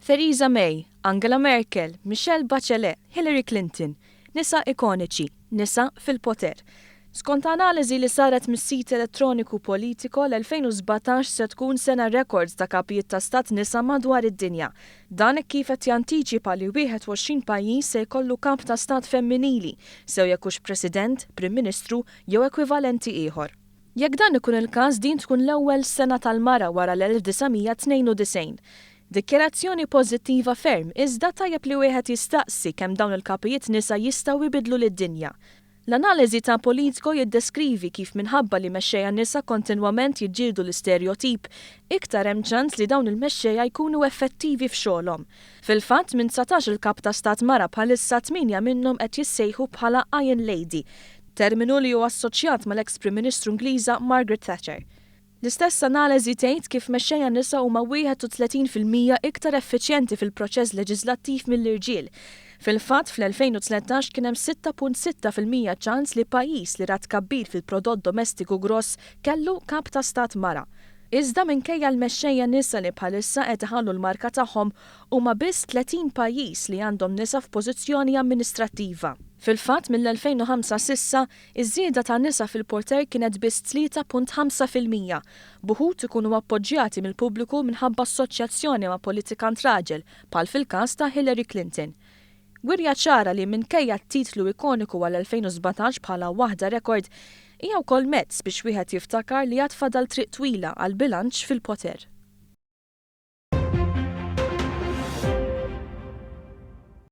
Theresa May, Angela Merkel, Michelle Bachelet, Hillary Clinton. Nisa ikoniċi, nisa fil-poter. Skont analiżi li saret mis-sit elettroniku Politico, l-2017 se tkun sena rekord ta' kapijiet ta' stat nisa madwar id-dinja. Dan kif qed jantiċipa li 21 pajjiż se jkollu kap ta' stat femminili, sew jekk hux President, Prim Ministru jew ekwivalenti ieħor. Jekk dan ikun il-każ, din tkun l-ewwel Sena tal-Mara wara l-1992. Dikjarazzjoni pożittiva ferm, iżda tajjeb li wieħed jistaqsi kemm dawn il-kapijiet nisa jistgħu jbiddlu lid-dinja. L-analiżi ta' Politico jiddeskrivi kif minħabba li mexxejja nisa kontinwament jiġġieldu l-isterjotip, iktar hemm ċans li dawn il-mexxejja jkunu effettivi f'xogħolhom. Fil-fatt, minn 19 il-kap ta' stat mara bħalissa, tmienja minnhom qed jissejħu bħala Iron Lady, terminu li hu assoċjat mal-eks Prim Ministru Ingliża Margaret Thatcher. L-istess analiżi tgħid kif mexxejja nisa huma 31% iktar effiċjenti fil-proċess leġiżlattiv mill-irġiel. Fil-fatt, fl-2013 kien hemm 6.6% ċans li pajjiż li ra tkabbir fil-prodott domestiku gross kellu kap ta' stat mara. Iżda minkejja l-mexxejja nisa li bħalissa qed iħallu l-marka tagħhom, huma biss 30 pajjiż li għandhom nisa f'pożizzjoni amministrattiva. Fil-fatt, mill-2005 s'issa, Iż-żieda ta' nisa fil-poter kienet biss 3.5%, b'uħud ikunu appoġġjati mill-pubbliku minħabba assoċjazzjoni ma' politikant raġel, bħal fil-każ ta' Hillary Clinton. Wirja ċara li minkejja t-titlu ikoniku għal-2017 bħala waħda rekord, hija wkoll mezz biex wieħed jiftakar li għad fadal triq twila għal bilanċ fil-poter.